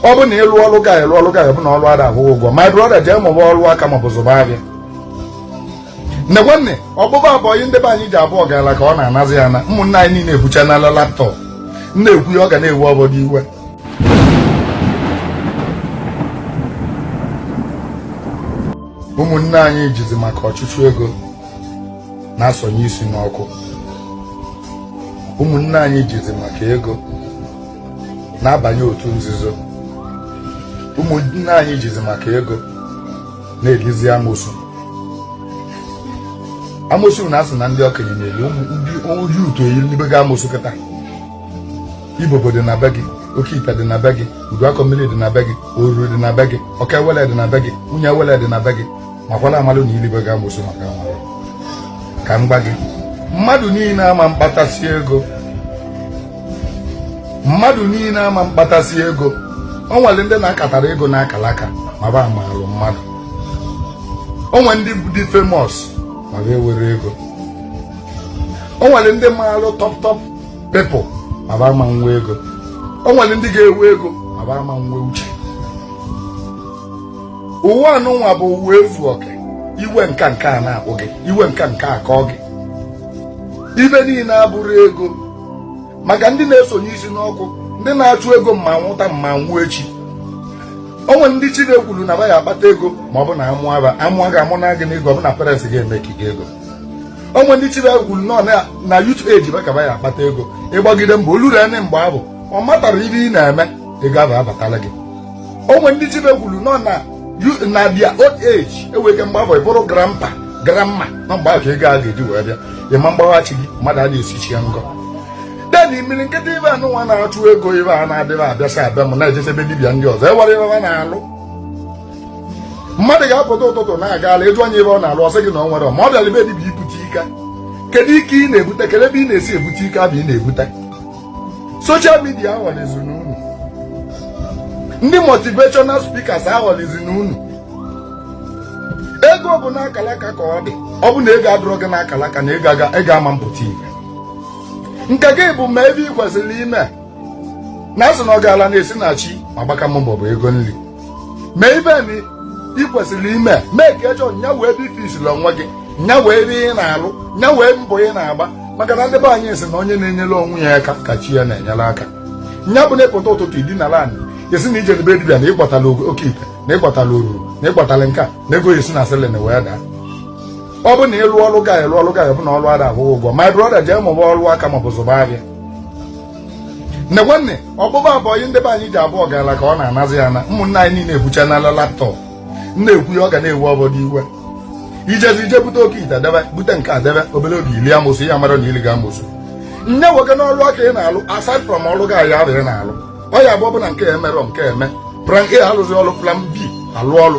Ọ bụ na ịlụ ọrụ ga ịlụ ọrụ ga bụ na ọrụ ada akwụghị ụgwọ. My brother, jee mụba ọrụ aka maọbụ zụba ahịa. Nne nwanne, ọgbụgba abọyị ndị be anyị ji abụọ gaala ka ọ na-anazi ya na ụmụnne anyị niile ebucha n'ala laptop. Na-ekwu ya, ọ ga na-ewe ọbọdụ iwe. Ụmụnne anyị jizi maka ọchụchụ ego na-asọnye isi n'ọkụ. Ụmụnne anyị jizi maka ego na-abanye otu nzuzo. Ụmụnne anyị jizi maka ego na-elizi amosu. Amosu na-asị na ndị okenye na-eli ndị utu eyilibego amosu kịta. Ibobo dị na be gị, oke ite dị na be gị, udu akọ mmiri dị na be gị, oruru dị na be gị, ọka ewele dị na be gị, nwunye ewele dị na be gị. Makwala amalụ na ilibego amosu maka amalụ. Ka m gwa gị, mmadụ niile ama mkpatasị ego. Mmadụ niile ama mkpatasị ego. O nwere ndị na-akatara ego n'akalaka ma ba amalụ mmadụ. O nwere ndị dị famous ma ba ewere ego. O nwere ndị maalụ top top people ma ba ama nwe ego. O nwere ndị ga-ewe ego ma ba ama nwe uche. Ụwa anụnwa bụ ụwa ezu oke. Iwe nka nke a na-akpụ gị, iwe nka nke a kọọ gị. Ibe niile abụrụ ego. Maka ndị na-esonye isi n'ọkụ, ndị na-achụ ego mma nwụta mma nwụọ echi. O nwere ndị Chineke kwuru na ba ya akpata ego ma ọ bụ na amụọ ba amụọ ga amụ na gị n'ego, ọ bụ na parents ga-eme ka gị ego. O nwere ndị Chineke kwuru nọ na youth age ba ka ba ya akpata ego. Ịgbagide mbọ oluru ene mgbe ahụ ọ matara ibe ị na-eme, ego ahụ abatala gị. O nwere ndị Chineke kwuru nọ na their old age, ewege mgbe ahụ ị bụrụ grandpa, grandma, na mgbe ahụ ka ego a ga-eji wee bịa. Ịma mgbaghachi gị, mmadụ a na-esi chi ya ngọ. Den mmiri nkịta ibe anụnwa na-achụ ego, ibe a na-adịghị abịasị abịa m na-ejesi ebe dibịa ndị ọzọ ewere ibe ha na-alụ. Mmadụ ga-apụta ụtụtụ na-aga ala, ịjụ anya ebe ọ na-alụ, ọsị gị na ọ nwere, ma ọ bịara ebe dibịa ibute ike. Kedu ike ị na-ebute? Kedu ebe ị na-esi ebute ike abụ ị na-ebute? Social media aghọlizi n'unu. Ndị motivational speakers aghọlizi n'unu. Ego bụ n'akalaka ka ọ dị. Ọ bụ na ego adịrọ gị n'akalaka, na ego ama mpụta ihe nke gị bụ ma ebe ị kwesịrị ime na asị na ọ gaala na-esi na chi ma gbaka mbọ bụ ego nri. Ma ibe na ị kwesịrị ime mee ka ejọ nya wee ebe ifisiri onwe gị, nya wee ebe ị na-alụ, nya wee mbọ ị na-agba. Maka na ndị be anyị sị na onye na-enyere onwe ya aka ka chi ya na-enyere aka. Nya bụ na-epụta ụtụtụ idinala anị esi na ije ebe dibịa na ịgbatala oke ite, na ịgbatala oruru, na ịgbatala nke a, na ego esi na ceiling wee daa. Ọ bụ na ịlụ ọrụ ga ịlụ ọrụ ga bụ na ọrụ ada akwụghị ụgwọ. My brother, jee mụba ọrụ aka maọbụ zụba ahịa. Nne nwanne, ọgbụgba abọyị ndị be anyị ji abụọ gaala ka ọ na-anazi ya na ụmụnne anyị niile ebucha n'ala laptop. Na-ekwu ya, ọ ga na-ewe ọbọdụ iwe. Ijezi ije bute oke ite debe, bute nke a debe, obere oge ili amosu ya mara na ili ga amosu. Nne nwoke, n'ọrụ aka ị na-alụ, aside from ọrụ ga ya ahụ ị na-alụ, ọ ya abụọ bụ na nke emerọ nke eme plan A alụzi ọrụ, plan B alụ ọrụ.